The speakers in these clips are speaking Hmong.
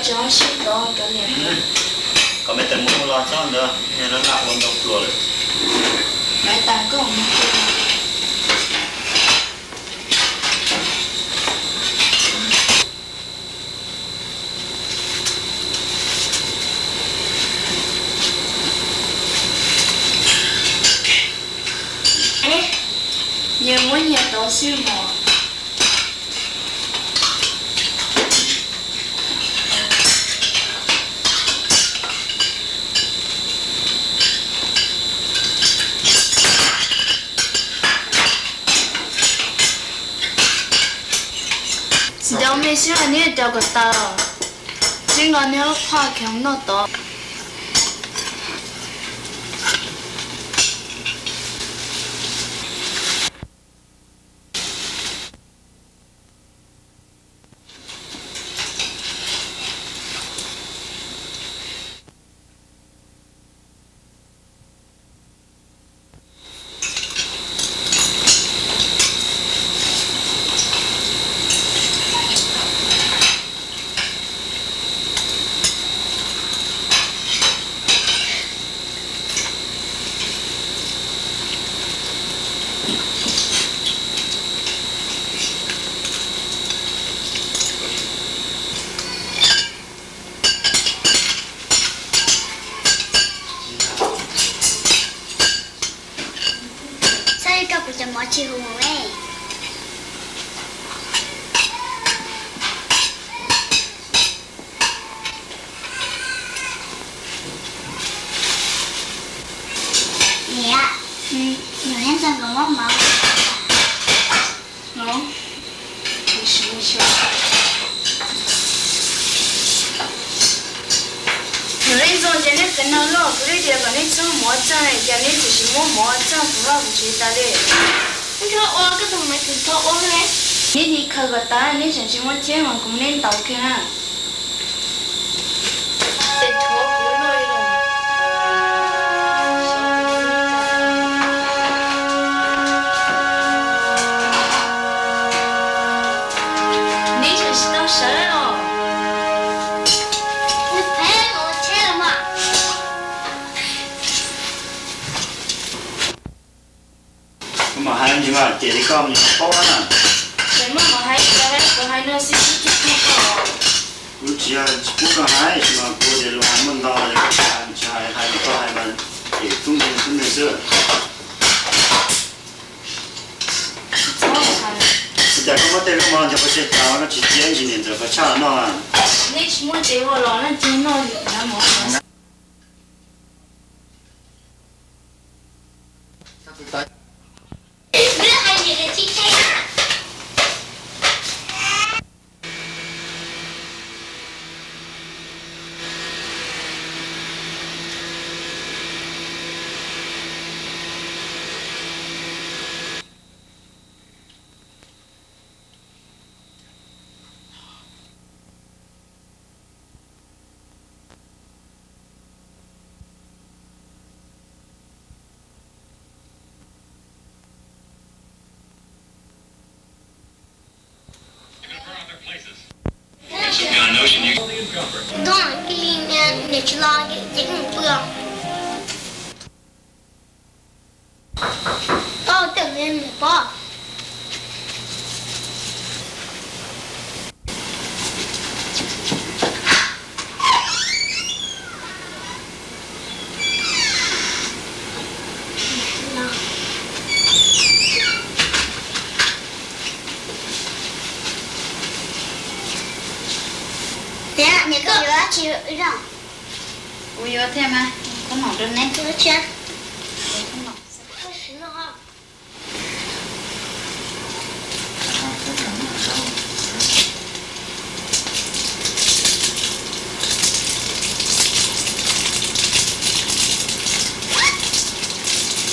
Tso sib tov cov niam. Kom me tes mus los txog ntawd, niag lab lab ua ntau pluas lawm. Lawv tas koj mus. Nyias muab nyias tov xwb mog. Xim cov me xwb neb cov kom tas, tib nqa neb ob phaj khiav noj tod. Txhob rau kuv cov mov tsis huv. Niam, nyuam neb ntxog nkawd muab mov. Nyuam neb ntxog ces neb qev noj loj, kuv li tias kom neb txhob mov txaj, cas neb txawm sis muab mov txaj kuv vaj kuv tsev tas li. Neb ua koj tus maiv tus tho ua ne. Neb nim khaws kom tas, neb tseem tsis muab cheb mas kuv muab neb ntaus kiag na. Tes thuav kuv loj li los. Neb tseem tsis tau sawv los. Kuv mam hais ntsis mas, ces li koj mus paub na. Ces muaj qhov hais, kuv hais no xwb, kuv tsis yog tsis pub koj hais, tsis mas kuv tias luag hais muaj ntau, tsis hais, hais li koj hais mas ces tub nkeeg tub nkeeg xwb. Tsis tas koj muab tej lub mov ntawd ua tseg tas, koj tsis cia ib ntsis niam ntxawm koj tshaj los noj. Nej tsis muaj tsev ua los nej cia noj mov. Ntuj, cia li niam tsis los ces kuv pw. Tau tej niam pog. Tias niam koj yuav dab tsi zog? Kuv yuav thiaj mas, khaub noom rau neb.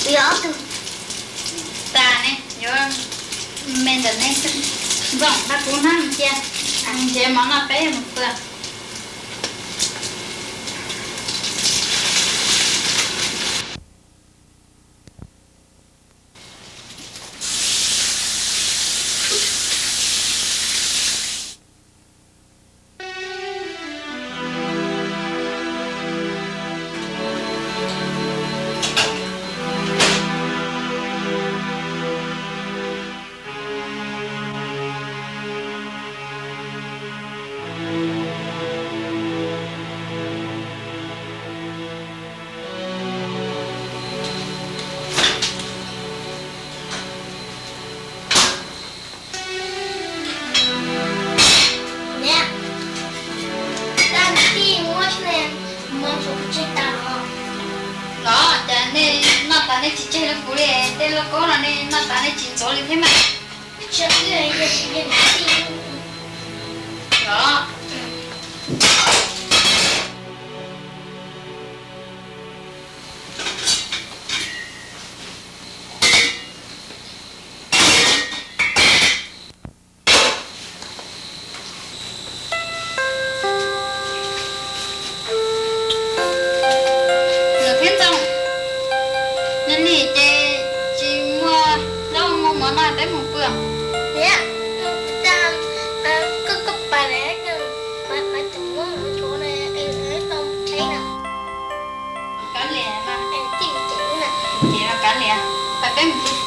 Yuav ob tug. Tas ne, yuav me ntawm neb xwb. Nplooj, pab kuv hnab cia. Nce mov noj peb mus pw. Los koj no ne, no tas ne tsis ntxov li thiab mas. Los. Nws thiab Ntxoog, nws nim ces tsis muaj zaub muaj mov no peb mus pw. Niam, koj, koj pais lawm, pais, pais tus muab nchuav na, tau tsheb na. Kav liam, ces no kav liam, pais peb mus pw.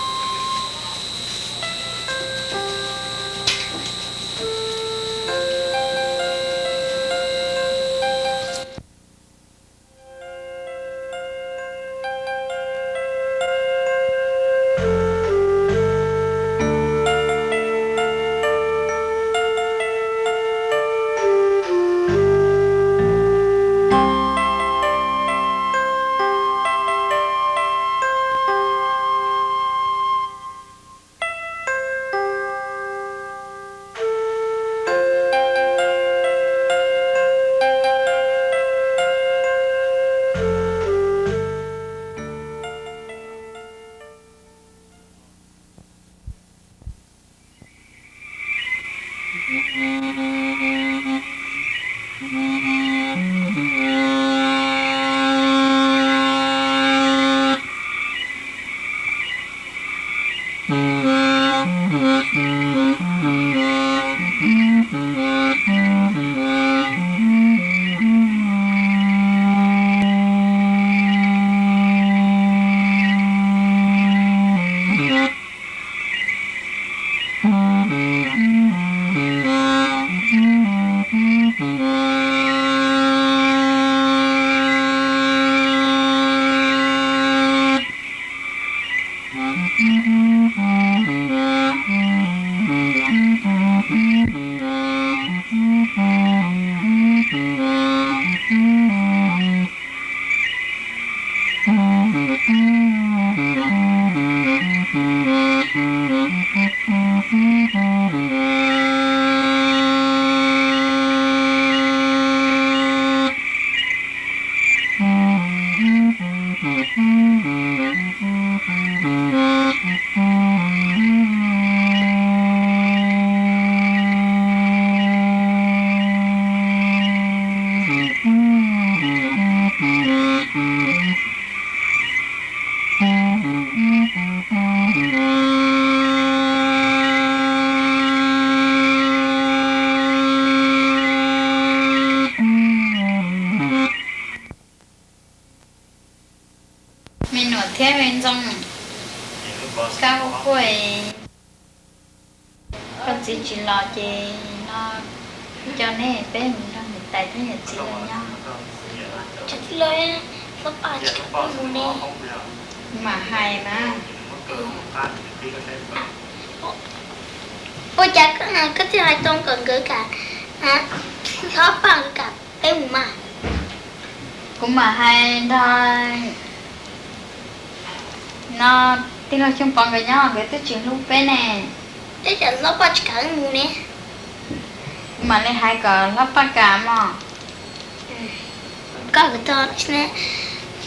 Me Nuam thiab me Ntxoog, koj quaj, koj txiv tsis los ces no coj neb peb mus nrog niam tais thiab niam txiv los nyob. Tsis txij los, hlob Paj tsis kam peb mus ne. Kuv mam hais mas. Ua cas koj thiaj hais tau kom nkawd kam, hlob Paj nkawd kam peb mus mas? Kuv mam hais nrog no tij laug Xyooj Pov nkawd nyob, nkawd twb tsis hlub peb ne. Ua cas hlob Paj tsis kam wb mus ne? Kuv mam li hais kom hlob Paj kam mog. Koj kwv tij,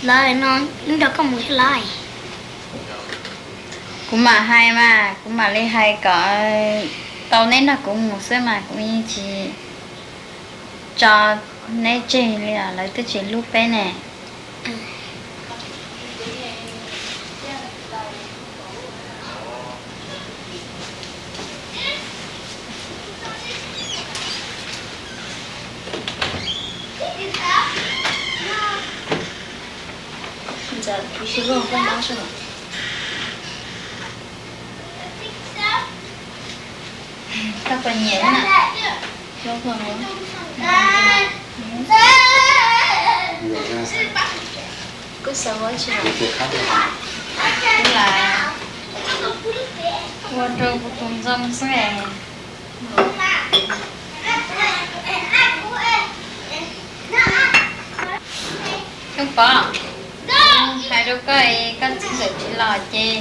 lawv no wb nrog koj mus thiab lawm. Kuv mam hais mas, kuv mam li hais kom tau neb nrog kuv mus xwb mas kuv yeej tsis tso neb tseg li os, lawv twb tsis hlub peb ne. Koj puas nyiam na? Kuv xav ua tsi, kuv lam ua rau kuv tus ntxoog xwb. Xyooj Pov, hais rau koj, koj txiv txawm tsis los ces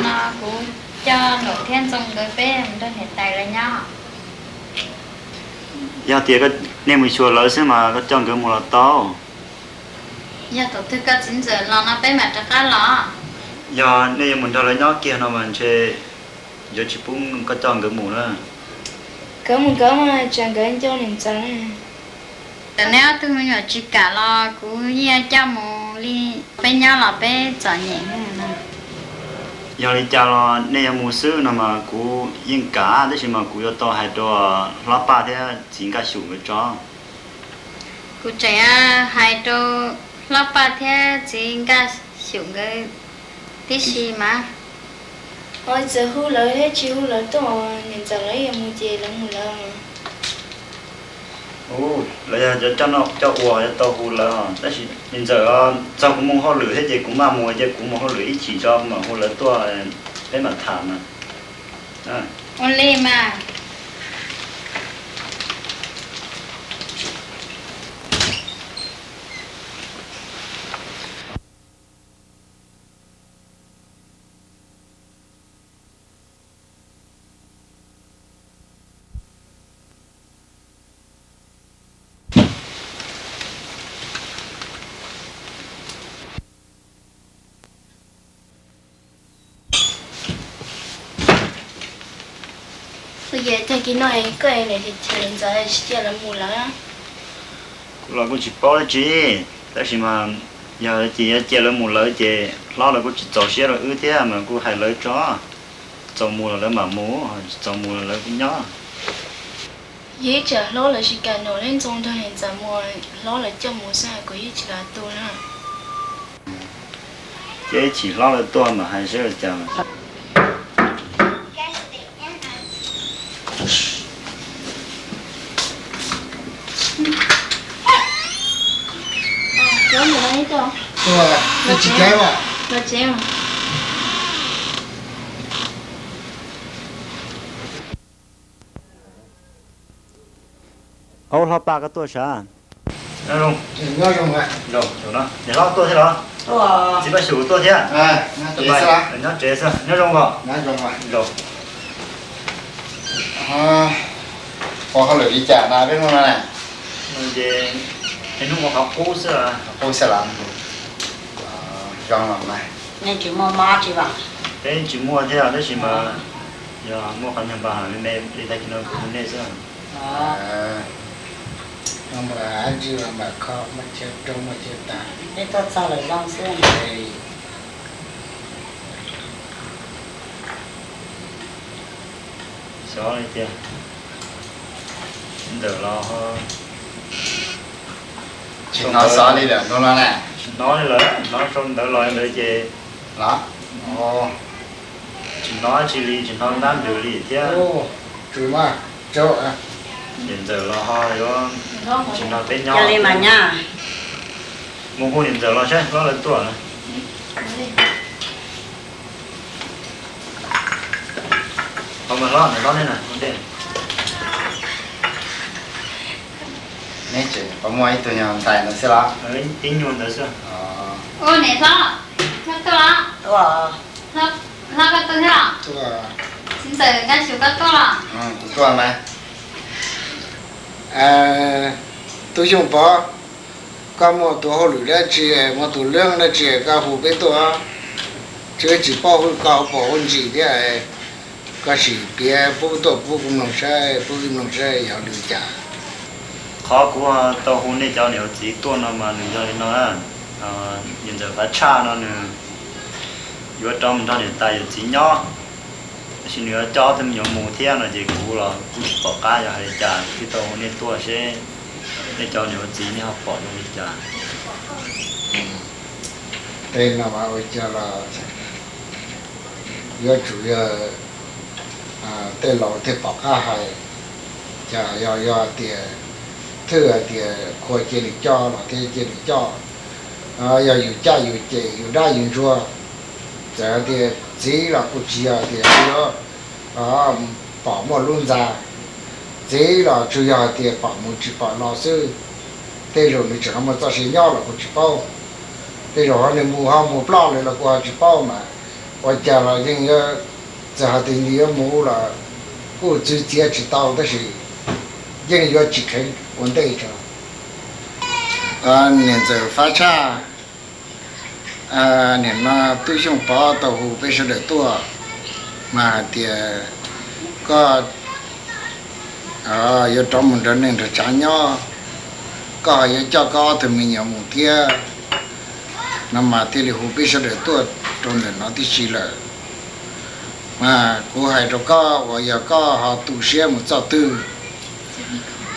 No kuv coj Nuam thiab Ntxoo nkawd peb mus nrog niam tais lawv nyob. Yog tias nej mus xyuas lawv xwb mas koj coj nkawd mus los tau. Yog thaum twg koj txiv ntxawm los no peb mam rov qab los. Yog nej yuav mus nrog lawv nyob kiag no mas ntshe yuav tsis pub koj coj nkawd mus na. Nkawd mus nkawd mas tsam nkawd nco niam ntxawm na. Thaum neb ob tug me nyuam tsis kam los kuv yeej coj mus li, peb nyob los peb txom nyem. Yog li cas los nej yuav mus xwb no mas kuv yeej kam, tab sis mas kuv yuav tau hais rau hlob Paj thiab txiv Nkaj Xyum nkawd tso. Kuv tseem hais rau hlob Paj thiab txiv Nkaj Xyum nkawd tib si mas. Ua txawm hu lawv thiab tsis hu lawv tuaj, niam ntxawm lawv yuav mus ces lawv mus lawv. Lawv yog cov coj noj coj ua, yuav tau hu lawv os. Tab sis niam ntxawm, txog kuv mus hauj lwm thiab ces kuv maj mus, ces kuv mus hauj lwm ib chim tso mam hu lawv tuaj, peb mam tham mas. Ua li mas. Ua cas tag kis no koj niam thiab txiv ntxawm tsis cia lawv mus lawm? Kuv los kuj tsis paub dab tsi, tab sis mas yog ces yuav cia lawv mus lawm ces hlob lawv kuj tsis txaus siab rau wb thiab mas kuj hais lawv tso. Txaus mus los lawv mam mus, tsis txaus mus los lawv kuj nyob. Yog ib tsam hlob lawv tsis kam Nuam thiab Ntxoo nrog niam ntxawm mus, hlob lawv coj mus xwb kuv yeej tsis kam tu na. Ces ib chim hlob lawv tuaj mam hais seb ua cas. Aub, hlob Paj koj tuaj sav? Niam hlob tuaj thiab los? Txiv Paj Xyum tuaj thiab? Nyob tsev xwb, nyob zoo os. Ua hauj lwm li cas na peb hnub no na? Ces hnub ua qhov qub xwb. Qhov qub xwb los? Zoo los mas. Nej tsis muaj mob tsi vas? Peb tsis muaj thiab tab sis mas yog muaj qhov nyuag npam me me li tag kis no kuv hu nej xwb. Npam ab ntsis los npam kho, muaj chaw rau muaj chaw tas. Peb tuaj txog lawm zoo xwb. Xyov li tiag, ntawm los tsis hnov xov li lawm no na. Tsis hnov li lawm, hnov sau ntawv los ntawd ces los tsis hnov tsi li, tsis hnov ntab ntws li thiab. Niam ntxawm los ho yuav tsis nrog peb nyob li mas nyab. Mus hu niam ntxawm los saib hlob lawv tuaj. Hlob, hlob ne na. Neb tseem muaj ib tug nyuag ntxhais ntawd xwb los? Ib nyuag ntawd xwb. Ua niam hlob, koj tuaj los? Hlob koj tuaj thiab los? Txiv ntxawm Nkaj Xyum koj tuaj los? Kuv tuaj mas. Tub Xyooj Pov, koj muaj tus hauj lwm dab tsi, muaj tus leej dab tsi koj hu peb tuaj. Tsis, tsis paub koj hu pom hu ntsis thiab, koj sim piav pub tuaj pub kuv mloog saib, pub wb mloog saib yog li cas. Qhov kuv tau hu nej cov niam txiv tuaj no mas nws yog li no na. Niam ntxawm Fav Tshaj no nws yuav rov mus nrog niam tais yawm txiv nyob, tab sis nws yuav coj ob tug me nyuam mus thiab no ces kuv los kuj tsis pom qab yog hais li cas, thiaj tau hu nej tuaj seb nej cov niam txiv nej ho pom zoo li cas. Tej no mas ua cas los yuav tsum yog tej laus thiaj pom qab hais. Cas yog, yog tias thwj hais tias qhua cia nws coj los thiab cia nws coj, yog yus caj yus ces yus dab yus ntsuag. Txawm tias txiv los kuj tsis yog tias yuav pom muaj lub ntxa, txiv los tsuas yog tias pom mus tsis pom los xwb. Tej zaum nws tseem ho muaj txoj sia nyob los kuj tsis paub, tej zaum ho nws mus ho mus ploj lawm los kuj ho tsis paub mas. Ua cas los yeej yuav, txawm hais tias nws yuav mus los kuj txwv txiav tsis tau tab sis yeej yuav tsis kheev ua ntej tso. Niam ntxawm Fab Tshaj, nim no Tub Xyooj Pov tau hu peb sawv daws tuaj mas hais tias koj yuav rov mus nrog neej nrog tsav nyob, koj ho yuav coj koj ob tug me nyuam mus thiab no mas thiaj li hu peb sawv daws tuaj rau ntawm no tib si lawm. Mas kuv hais rau koj uas yog koj ho tu siab mus txoj twg,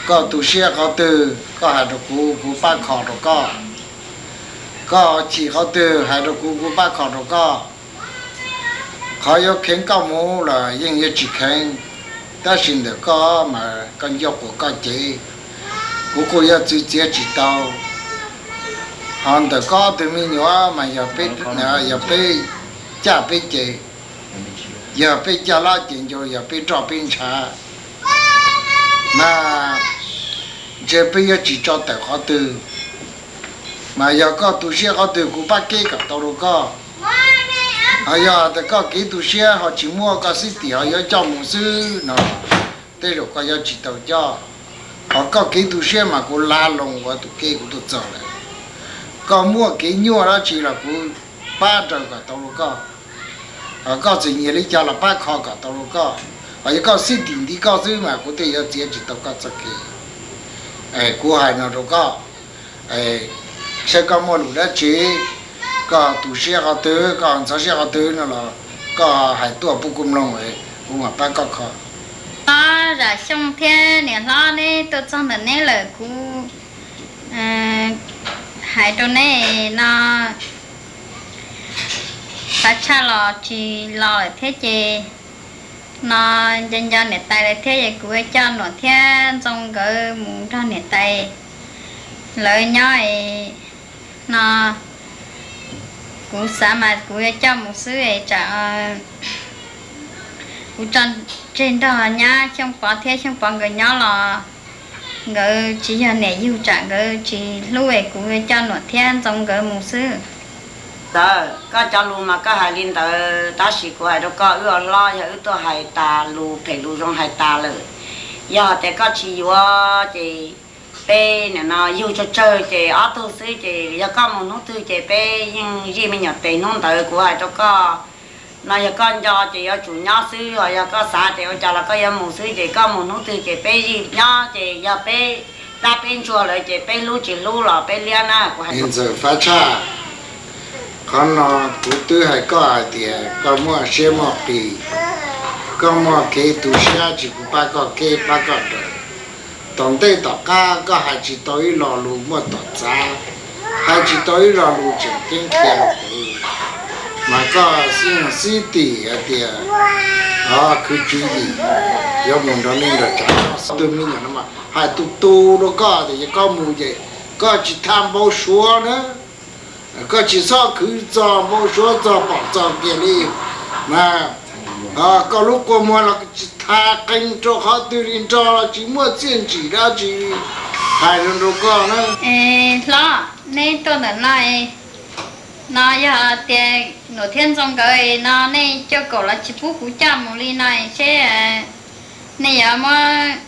koj tu siab qhov twg koj hais rau kuv, kuv pab kho rau koj. Koj chim qhov twg hais rau kuv, kuv pab kho rau koj. Qhov yuav kheev koj mus los yeej yuav tsis kheev, tab sis ntawm koj mas koj nco quas koj cev, kuv kuj yuav txwv txiav tsis tau. Ho ntawm koj ob tug me nyuam mas yog peb, yog peb caj peb ces, yog peb caj lab ces nco yog peb roj peb ntshav mas ntshe peb yuav tsis tso tawm qhov twg. Mas yog koj tu siab qhov twg kuv pab keb kom tau rau koj. Ho yog tias koj kev tu siab ho tsis muaj, koj xib tim ho yuav coj mus xwb no, tej zaum koj yuav tsis tau coj. Ho koj kev tu siab mas kuv lav loo ua tus keb kuv tuaj txog lawm. Koj muaj kev nyuaj dab tsi los kuv pab raws kom tau rau koj. Ho koj txawm nyiam li cas los pab kho kom tau rau koj. Ho yog koj xib tim nti koj xwb mas kuv thiaj yuav txiav tsis tau koj txoj kev. Kuv hais no rau koj, saib koj muaj lus dab tsi, koj tu siab qhov twg, koj ntxhov siab qhov twg no los koj hais tuaj pub kuv mloog, kuv mam pab koj kho. Os, Zam Xyooj thiab niam hlob, neb tuaj txog ntawm neb lawm, kuv hais rau neb no, Fab Tshaj los tsis los lawm thiab ces no nco nco niam tais lawv thiab es kuv coj Nuam thiab Ntxoo nkawd mus nrog niam tais lawv nyob no. Kuv xav mas kuv yuav coj mus xwb es tsam kuv tso tseg nrog nyab Xyooj Pov thiab Xyooj Pov nkawd nyob los nkawd tsis yog niam yug, tsam nkawd tsis hlub es kuv yuav coj Nuam thiab Ntxoo nkawd mus xwb. Txawm koj cov lus mas koj hais li ntawd, tab sis kuv hais rau koj, wb ua hlob yog wb tuaj hais tas lus phem lus zoo hais tas lawm. Yog tias koj tsis yuav ces peb nim no yug tsawg tsawg ces ob tug xwb, ces yog koj mus hnub twg ces peb yeej zij me nyuam tes hnub ntawd. Kuv hais rau koj no, yog koj nco ces yuav tsum nyob xwb, ho yog koj xav tias ua cas los koj yuav mus xwb ces koj mus hnub twg ces peb zij nyob, ces yog peb dab peb ntsuag lawm ces peb hlub tsis hlub los peb liab na. Kuv hais ntxawm Fab Tshaj, qhov no kuv twb hais koj hais tias koj muaj siab muaj qis, koj muaj kev tu siab tsis kuv pab koj keb pab koj raws. Tom ntej tom qab koj hais tsis tau ib lo lus muaj tom txav, hais tsis tau ib lo lus tseem ceeb qhia rau kuv, mas koj xib tim hais tias khwv tswv yim yuav mus nrog neej nrog tsav. Ob tug me nyuam no mas hais tus tus rau koj tias yog koj mus ces koj tsis tha npau suav na, koj tsis txhob khwv txog npau suav txog pom txog kiag li. Mas koj lub kua muag los tsis tha qee rau qhov twg li, nrog los tsis muaj txiaj ntsim dab tsi. Hais rau koj na. Hlob, neb tuaj ntawm no no yog tias Nuam thiab Ntxoo nkawd no nej cuaj kaum los tsis pub kuv coj mus li no seb nej yuav muab,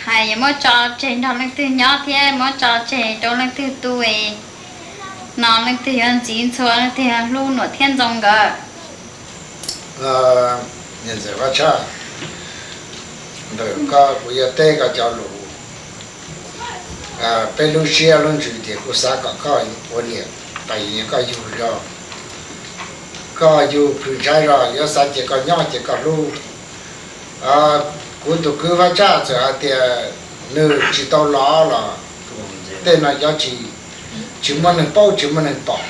hais yuav muab tso tseg nrog leej twg nyob thiab muab tso tseg rau leej twg tu no, leej twg yuav ntxiv ntxhua, leej twg yuav hlub Nuam thiab Ntxoo nkawd. Ntxawm Fab Tshaj, ntawm koj kuv yuav teb koj cov lus. Peb lub siab lub ntsws ces kuv xav kom koj ua niam tais, koj yug zog, koj yug plhws ntshai zog, yuav xav cia koj nyob cia koj hlub. Kuv tus kwv Fab Tshaj txawm hais tias nws tsis tau los los tej no cov tsis, tsis muaj neeg paub tsis muaj neeg pom,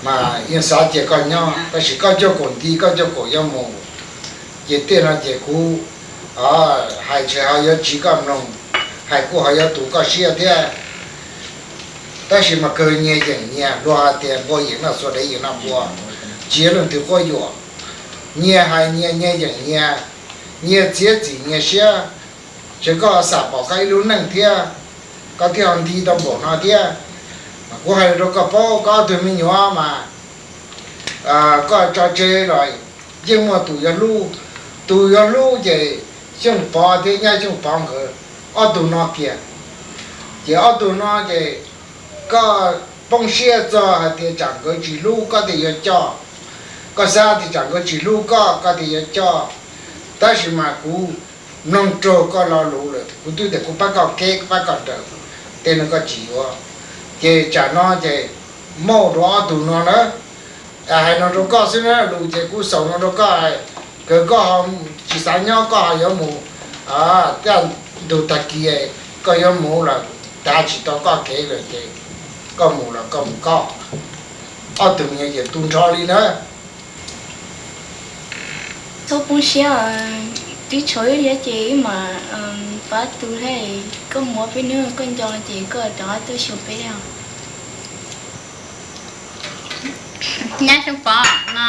mas yeej xav cia koj nyob, tab sis koj cuaj kaum nti koj cuaj kaum yuav mus, ces tej no ces kuv hais ntshe ho yuav tsis koj mloog, hais kuj ho yuav tu koj siab thiab. Tab sis mas kawg nyias yeem nyias, luag hais tias npua yeem noj xua dev yeem noj npua, tsis yog leej twg quab yuam. Nyias hais nyias, nyias yeem nyias, nyias txiav txim nyias siab, ces koj xam pom koj ib lub neej thiab, koj thiaj ho nti tau npaum no thiab. Mas kuv hais rau koj paub, koj ob tug me nyuam mas koj tso tseg los yeej muaj tus yuav hlub. Tus yuav hlub ces Xyooj Pov thiab nyab Xyooj Pov nkawd ob tug no kiag. Ces ob tug no ces koj poob siab txog hais tias tsam nkawd tsis hlub koj tias yuav coj, koj xav tias tsam nkawd tsis hlub koj, koj tias yuav coj, tab sis mas kuv mloog raug koj lo lus lawm, kuv twb tias kuv pab koj kev, kuv pab koj nrawm, tej no koj tsis yuav. Ces tsam no ces muaj rau ob tug no na, hais no rau koj xwb na, lus ces kuv xaus no rau koj, kawg koj ho tsis xav nyob koj ho yuav mus, tej ntug tag kis koj yuav mus los tav tsis tau koj kev lawm ces koj mus los koj mus koj, ob tug me nyuam yaus tu nrho li na. Txhob poob siab, twb tshuav ib thiab ces wb mam pab tu thiab, koj mus ua peb hnub koj nco ces koj rov qab tuaj xyuas peb os. Nyab Xyooj Pov no,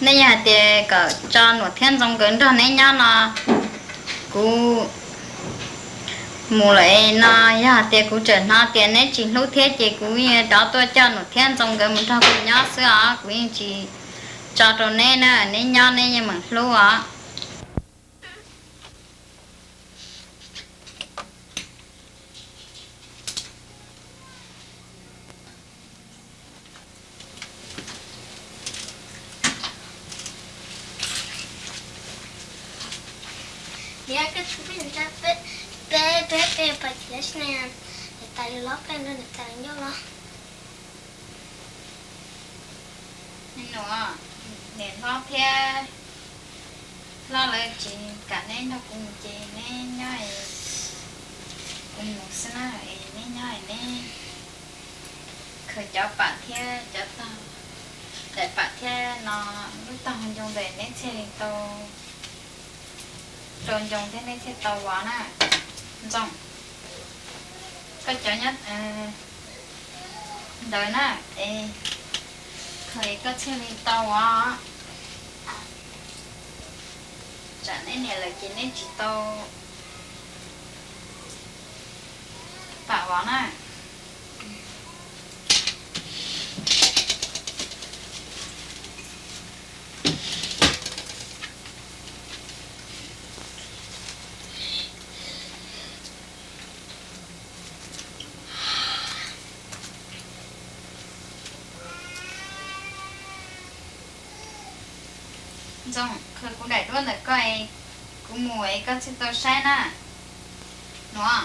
nej yog hais tias kom tso Nuam thiab Ntxoov nkawd nrog neb nyob no, kuv mus lawm no, yog hais tias kuv tseem hnov tias neb tsis hlub thiab ces kuv yeej rov tuaj coj Nuam thiab Ntxoov nkawd mus nrog kuv nyob xwb os, kuv yeej tsis tso rau neb na, neb nyob neb yeej meem hlub os. Niam, koj tsis pub peb, peb, peb pais txiv lab sis na, niam tais lawv hlob koj nrog niam tais lawv ncauj los. Nws, niam hlob thiab hlob lawv tsis kam neb nrog kuv mus ces neb nyob es kuv mus xwb na, es neb nyob es neb khaws cov pam thiab cov tog, daim pam thiab no lub tog ncoo ntawd neb thiaj li tau, rau ncoo thiab neb thiaj tau vov na. Ntxoov, koj cov nyob ntawd na, es khaws koj thiaj li tau vov. Tsam neb niam lawm ces neb tsis tau pam vov na. Ntxoov, khaws kuv daim duab ntawm koj es kuv mus es koj thiaj tau saib na. Nuav,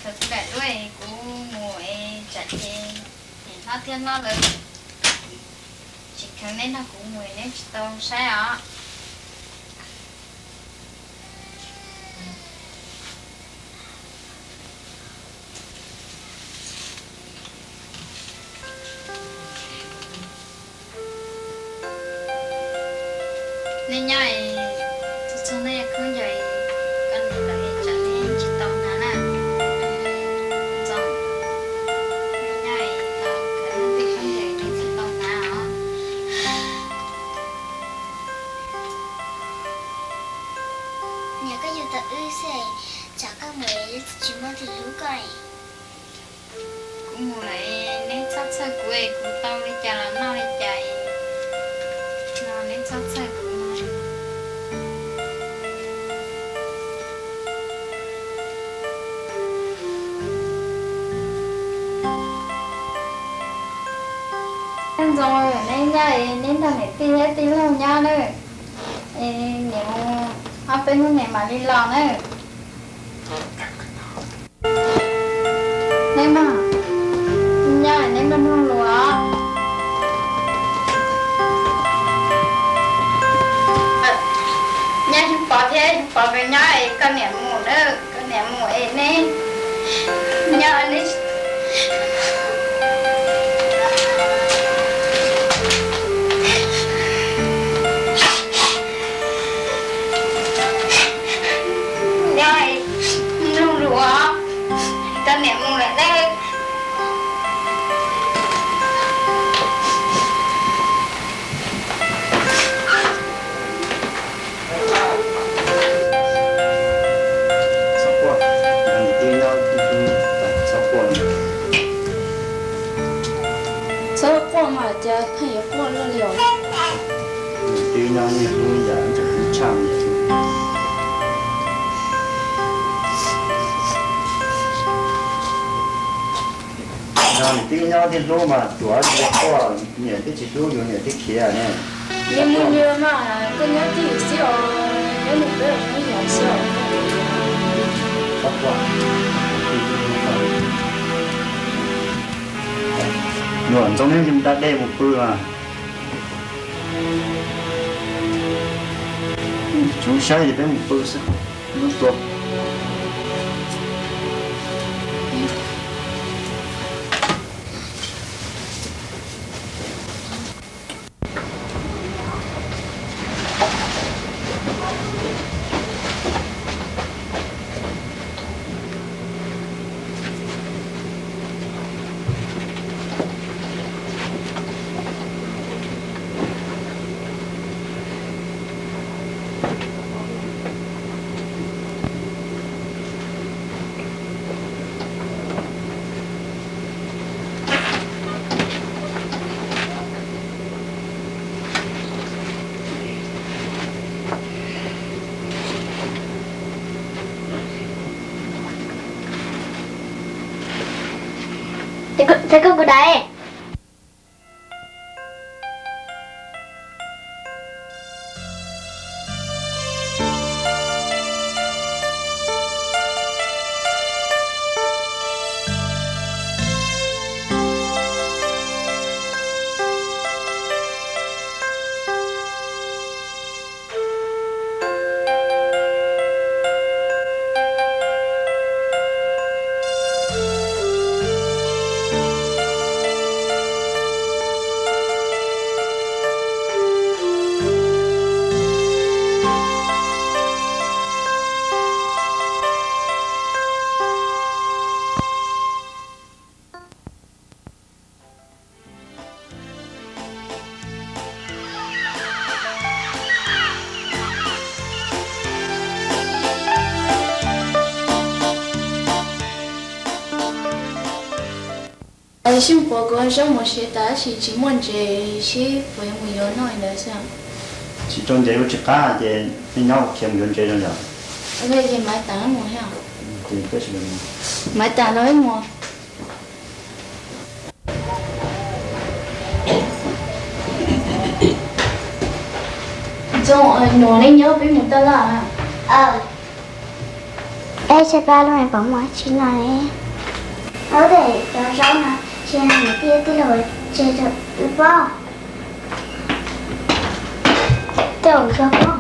khaws kuv daim duab es kuv mus es tsam ces niam hlob thiab hlob lawv tsis kheev neb nrog kuv mus es neb tsis tau saib os. Neb nyob es txog txog nej khaub ncaws, koj niam lawv tsam neb tsis tau hnav na. Ntxoov, neb nyob es los khaws tej khaub ncaws neb tsis tau hnav os. Niam, koj yug tau wb xwb, tsam koj mus tsis muaj tus hlub koj. Kuv mus lawm, neb txhob txhawj kuv es kuv tau li cas los noj li cas no, neb txhob txhawj kuv. Ntxoov, neb nyob es neb nrog niam tij thiab tij laug nyob nawb, es niam mus ob peb hnub niam mam li los nawb. Neb mog, nyob neb mloog lus os. Nyob Xyooj Pov thiab Xyooj Pov nkawd nyob es koj niam mus nawb, koj niam mus es neb nyob neb nyob es mloog lus os, koj niam mus lawm nawb. Txhob quaj, nyob tib tug txhob quaj. Txhob quaj mas, cas pheej yuav quaj luaj li os. Twb nyob niaj hnub yam tshaj. Yog twb nyob niaj hnub mas tuav tsis quaj, niam twb tsis hlub yus, niam twb khiav ne. Niam mus nyias mas, koj nyob tib yus xwb os, nyob nws peb ua hnub yam xwb os. Nyuam ntxoov neb nce da dej mus pw mas. Tsuav saib ces peb mus pw xwb. Mus tua. Thầy cô, cô đẩy. Sib puas kuv zaub mov siav tas tab sis tsis muaj ntses, sib puas yuav mus yuav noj ntawd xwb. Tsis rau ntses ua tsis qab ces nej nyob khiav mus yuav ntses zoo yom. Ces maiv tas mus thiab. Maiv tas los ib mus. Nuam, nej nyob peb mus taj laj. Peb tshaib plab lub me pom muaj tsis no ne. Ub, tej cov zaub no tsis niam tij tij laug tseg rau wb pom. Tej zaub pom.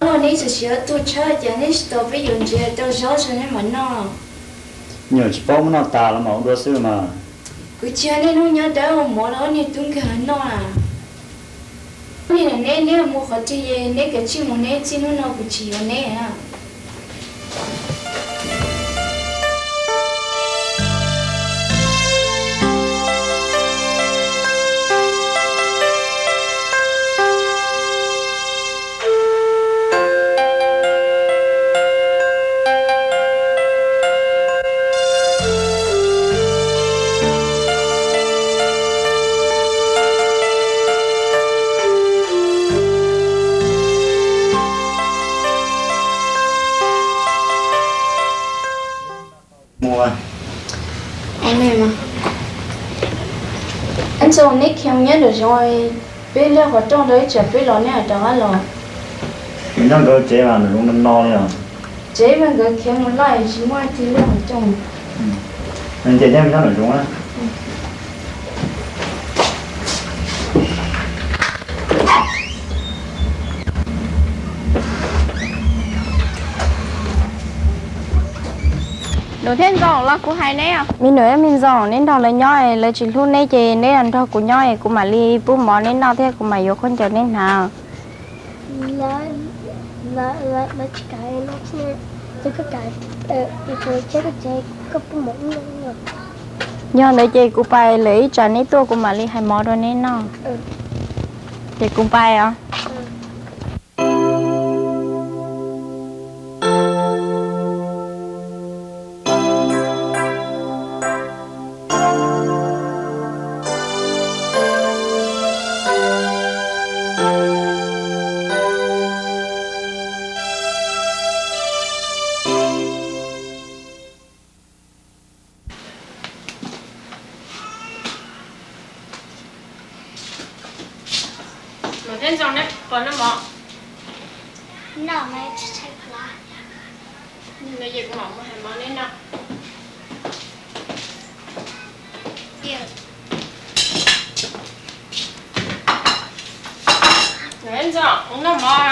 Ua, neb txawm siav tuaj tshab cas neb tsis tos peb yuav ntses rau zaub tso neb mam noj? Nyuam tsis paub muab noj tas los mam ua dua xwb mas. Kuv tsis yog nej hnub nyob dawb ua mov los ob niag tub nkag noj na. Ob niag neb, neb mus qhov twg es neb kav tsij mus, neb txij hnub no kuv tsis yuav neb. Mus, ntxoov, neb khiav mus nyob nram zoov, peb liab qhov rooj rau ib tsam peb los neb mam rov qab los. Nyob nkawd tsev mas nws zoo no no li os. Tsev mas nkawd khiav mus lawm tsis muaj tig lwj hauv coj. Nws ces nyob nyob nws zoo na. Nus thiab Ntxoov los kuv hais neb, me nus thiab me ntxoov, neb nrog lawv nyob lawv tsis hlub neb ces neb nrog kuv nyob es kuv mam li pub mov neb noj thiab kuv mam yuav khaub ncaws neb hnav. Yog ntawd ces kuv pais lawm ib tsam neb tuaj kuv mam li hais mov rau neb noj. Ces kuv pais os. Nus thiab Ntxoov, neb puas noj mov? Noj mas tsis tshaib plab. Nws ces kuv mam mus hais mov neb noj. Nus thiab Ntxoov, noj mov.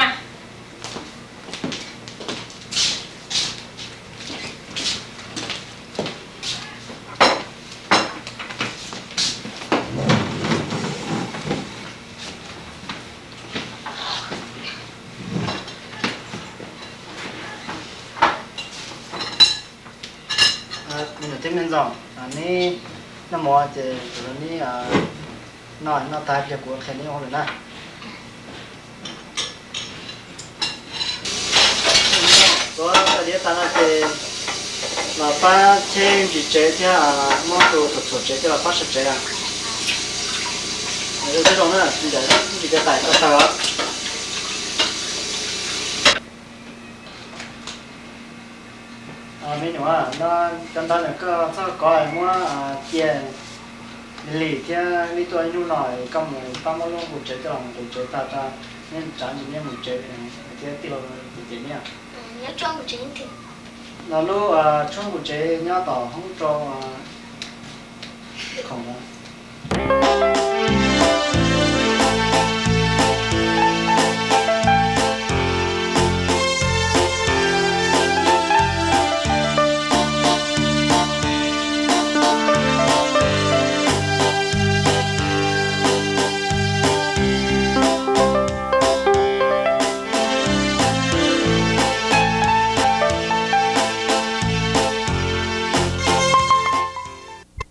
Me nus thiab me ntxoov, neb noj mov ces kuv rau neb noj, noj tag pliag kuv qhia neb ua hauj lwm na. Tuav diav tas no ces los pab cheb ntsis tsev thiab, muab tus txhuam txhuam tsev coj los pab saib tsev. Zoo na, ntsis cov tais tau tag os. Me nyuam, no cov ntawd ntawm koj txhob kov, muab cia li lim thiab. Neb tuaj ib hnub no koj mus pab muab lub nqus tsev coj los nqus tsev tag tso, neb tsav ntsis neb mus tsev thiab tij laug cem cem neb. Los lub tshuab nqus tsev nyob tom hoob rau khoom no.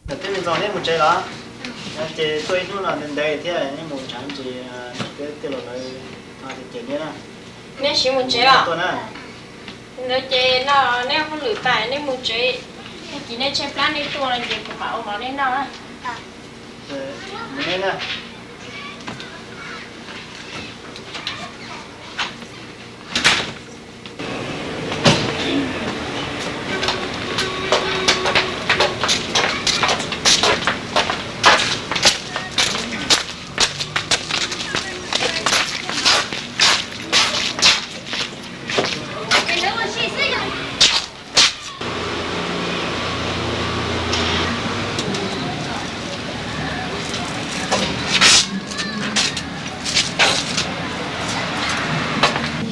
Nws thiab me ntxoov neb mus tsev los? Ces tuaj ib hnub no ntev ntev thiab, neb mus tshav ntsis, peb tij laug lawv cem neb na. Neb siv mus tsev os. Ntawd ces no neb hauj lwm tas neb mus tsev, tag kis neb tshaib plab neb tuaj no ces kuv mam ua mov neb noj na.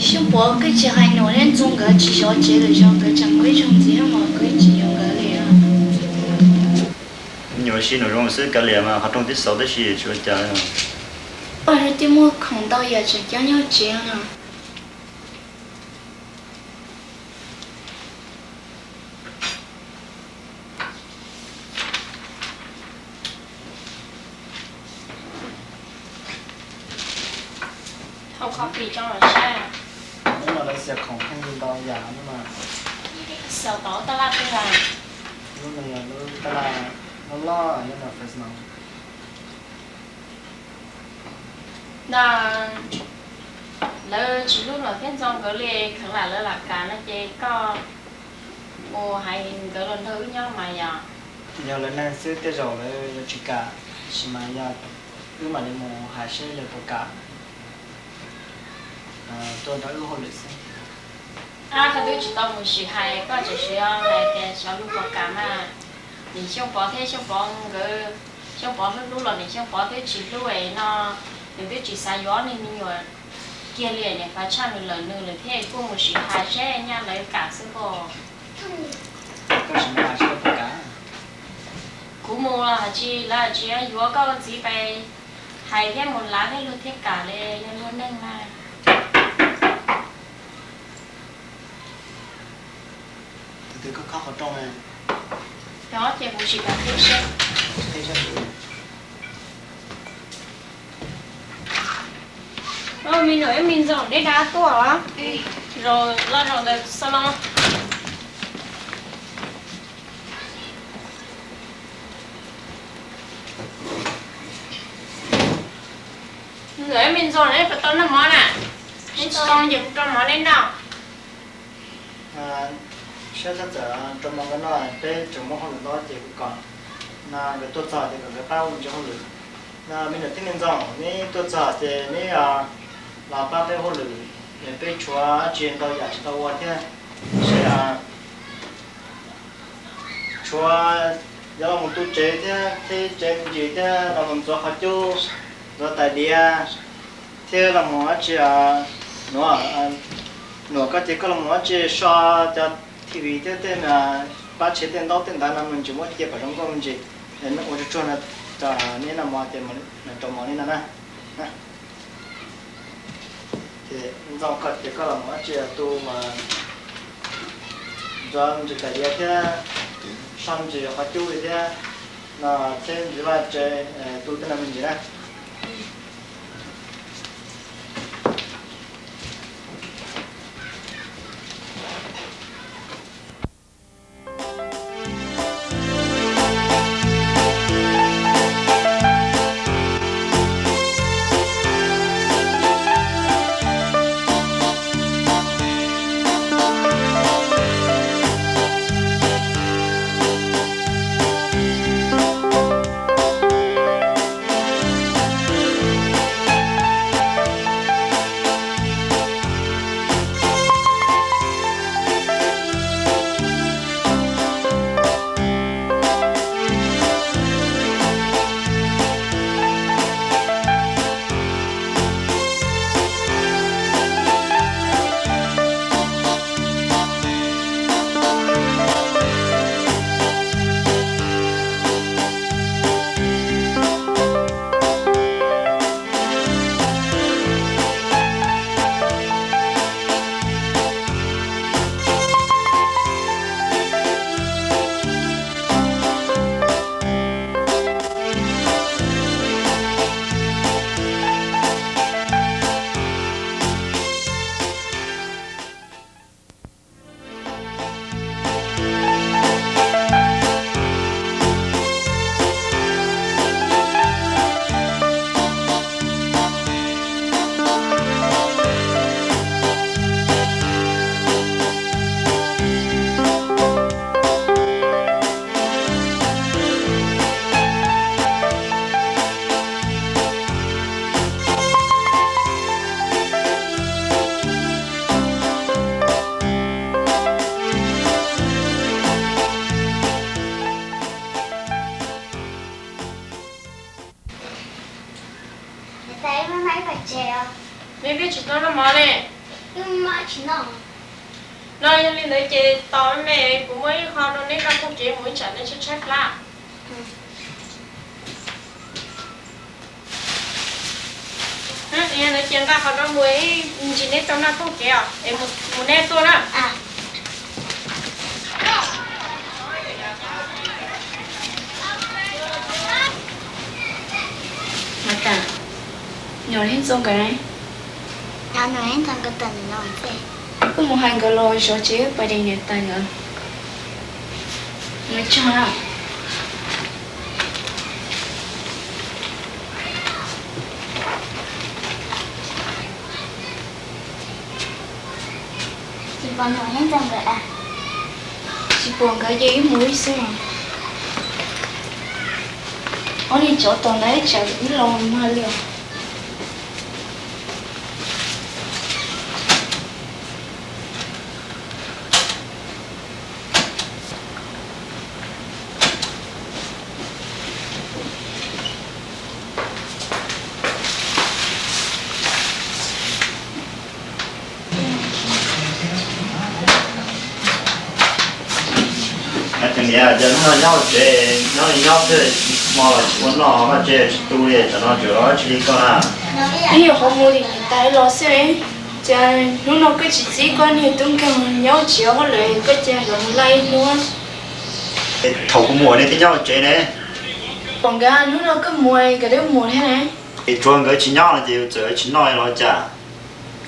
Xyoo puav koj tsis hais Nus thiab Ntxoov nkawd tsis zov tsev lawm, zov nkawd tseem muaj ib zaug ntxiv thiab mas kuv tsis yuav nkawd li. Nyuam siv Nus Zoo xwb, kav liam mas qhov rooj twb xauv tib si tsis ua cas. Ua twb muaj khoom ntau yam tseem coob nyob tsev no. Thau khoom pim tso los saib. Hnub no lawv xiam khoom pheej ntau yam no mas. Xaus tau tab laj twg a? Lub no yog lub tab laj loj loj nyob rau Fresno. Ntawd lawv tsis hlub Nus thiab Ntxoov nkawd li, kheev lam lawv lam kam no ces koj mus hais nkawd los nrog wb nyob mas yog. Yog lawv neeg xwb tej zaum lawv yuav tsis kam, tab sis mas yog wb mam li mus hais seb lawv puas kam. tuaj nrog wb hauj lwm xwb. Qhov twb tsis tau mus sim hais, koj tseem siv hais tias xyov lub puas kam mas. Nim Xyooj Pov thiab Xyooj Pov nkawd, Xyooj Pov hlub hlub los nim Xyooj Pov twb tsis hlub es no, nws twb tsis xav yuav ob niag me nyuam kiag li, niam fav tshaj nws lawm nws lawm thiab, kuj mus sim hais seb nyaj lawv kam xwb pom. Kuv mus los hais tsis, lawv hais tsis yuav koj ua txiv pes, hais thiab mus lav thiab luag thiaj kam li, yog luag neeg na. Tus twg khob qhov rooj? Cov ces kuv sim kam thiab seb. Me nus ib me ntxoog, neb dab tuaj los? Zaum loj zaum ntawd xwb los? Neb ib me ntxoog, neb puas tau noj mov na? Neb tsis tau ces kuv rau mov neb noj. Siab txhob txawm rau mov nkawd noj, peb tseem muaj hauj lwm ntau ces kuv kom no nkawd tuaj txog ces kom nkawd pab ua ntsis hauj lwm. No me nus thiab me ntxoog, neb tuaj txog ces neb los pab peb hauj lwm, peb tshuav tsis ntau yam tsis tau ua thiab, seb tshuav yuav los mus tu tsev thiab, teb tsev me ntsis thiab los mus ntxuav qhov cub, ntxuav tais diav, thiab los mus dab tsi, Nuam, koj ces koj los mus dab tsi so cov T V thiab tej pab tshem tej ntaub tej ntawv no me ntsis muab cia kom zoo nkauj me ntsis, ua tsuag tsuag no, neb noj mov ces rau mov neb noj na. Ces ntxoog koj ces koj los mus dab tsi tu ntxuav me ntsis tais diav thiab so me ntsis qhov cub li thiab no, thiab me ntsis vaj tse, tu tej no me ntsis na. Neb twb tsis tau noj mov ne. No yog li ntawd ces tos me, kuv muab ib qho rau neb noj thaum kev mus ib tsam neb tshaib tshaib plab. Yog ntawd ces nqa qhov no mus ib ntsis neb tau noj thaum kev os, es mus neb tuaj na. Mas tas, Nyuam Heej Ntxoo nkawd ne? Wb mus hais nkawd los zov tsev pais de niam tais nkawd. Mus tso na. Tsis pom nkawd ces wb mus wb xwb os. Ob niag tsov tom ntawd tsam wb los mag li os. Niam, cas hnub no nyob hauv tsev, nyob li nyob xwb, hmo los tsis ua noj, vaj tsev tsis tu li, tsam no tseem ua dab tsi li koj na? Twb nyuam qhuav mus tim niam tais los xwb ne, cas hnub no koj tsis txib koj niag tub nkeeg nyob tsev ua hauj lwm, koj cia nkawd mus laij ib hnub. Thaum kuv mus nej twb nyob hauv tsev ne. Pom nkawd hnub no koj mus, nkawd twb mus thiab ne. Es tsuav nkawd tsis nyob no ces yus txawm tsis noj los cas?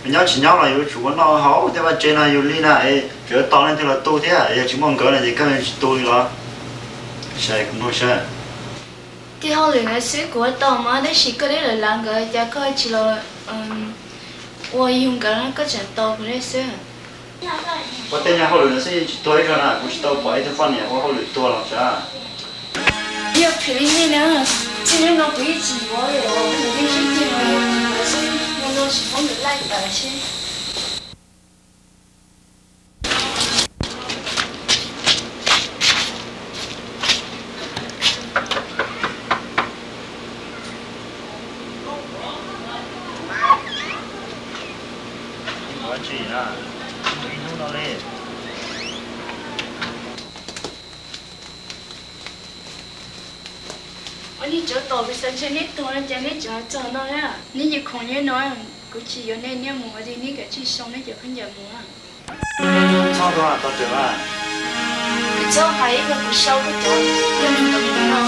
Nyob tsis nyob los yus yuav tsum ua noj haus, tej vaj tsev no yus li na, es tseem tos leej twg los tu thiab, yog tsis muaj nkawd no ces kawg tsis tu li los? Saib kuv nug saib. Tej hauj lwm ntawd xwb kuv ua tau mas, tab sis koj twb lawv lav nkawd, cas koj tsis los ua yug nkawd no, koj tseem tos kuv li xwb. Ua tej nyuag hauj lwm no xwb yeej tsis tuag ib zaug na, kuv tsis tau pom ib tug poj niam ua hauj lwm tuag los sav. Yog phim li nej na, txij hnub no kuv yeej tsis yuav li os, kuv yeej sib ceg los yog kuv xwb, no no tsis muab nws laij tawm seb. Ua nej tsov tom, kuv xav ntshe neb tuag no cas neb tseem txog no na. Neb yuav khoom nyob no, kuv tsis yuav nej, neb mus ua li neb kav tsij sau neb cov khaub ncaws mus. Txhob tuag, tos tawm mas. Kuv txhob hais ib los kuv sau koj cov, koj neeg ntawd mus no.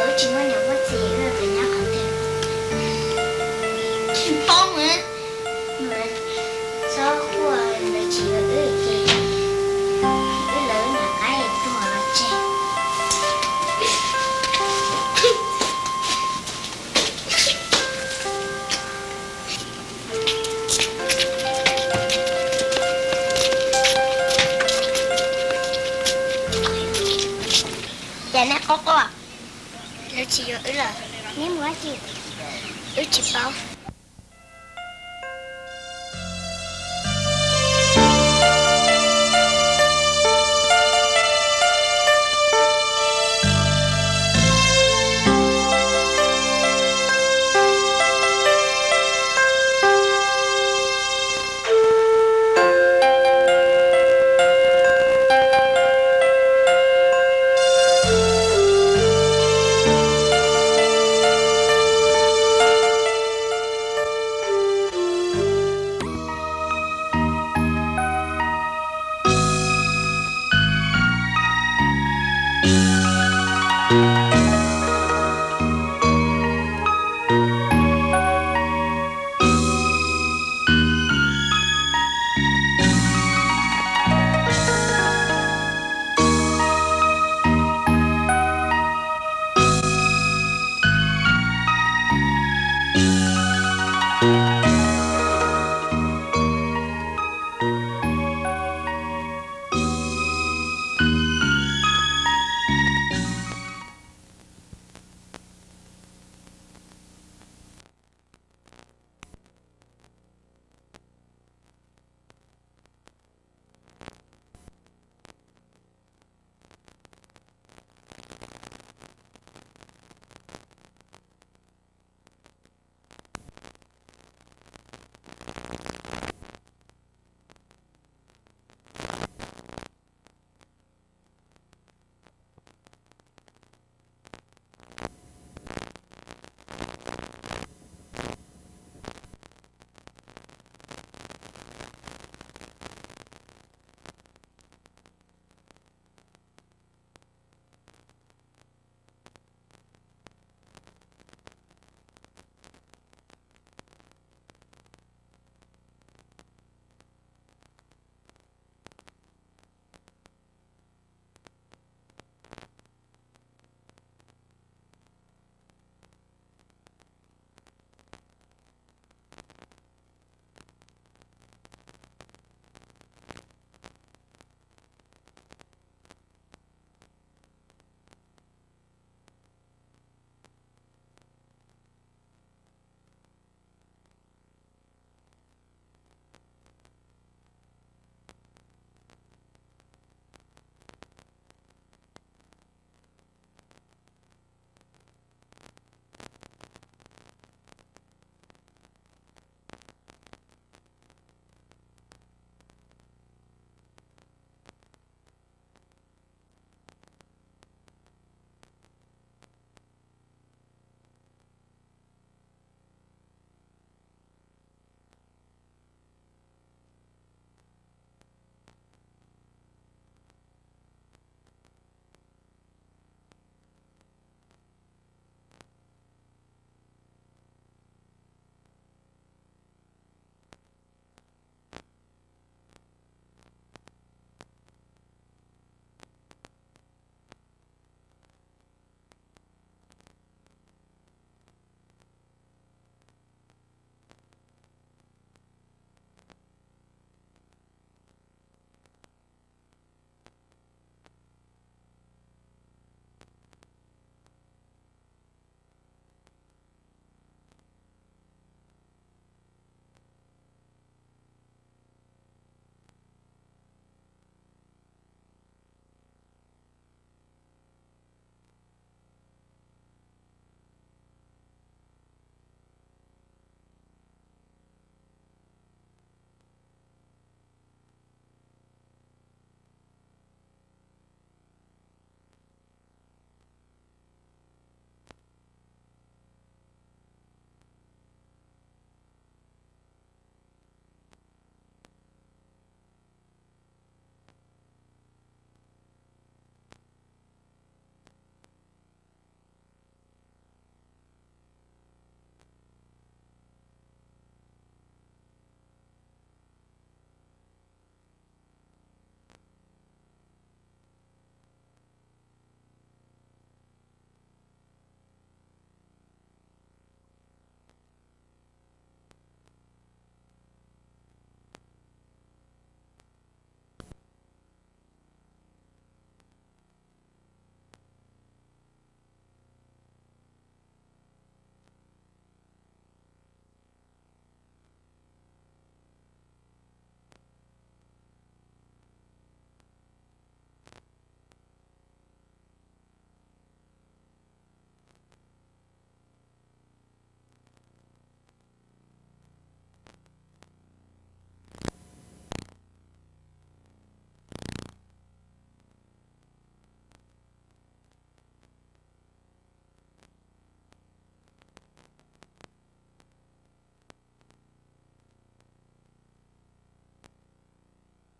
Wb tsis muaj niam muaj txiv, wb pem nyob qhov twg? Tsis paub na. Txhob quaj, lawv tsis yuav wb ces wb lawv wb niam qaib tuag los tseg. Cas nej quaj quaj? Lawv tsis yuav wb lawm. Neb mus dab tsi? Wb tsis paub.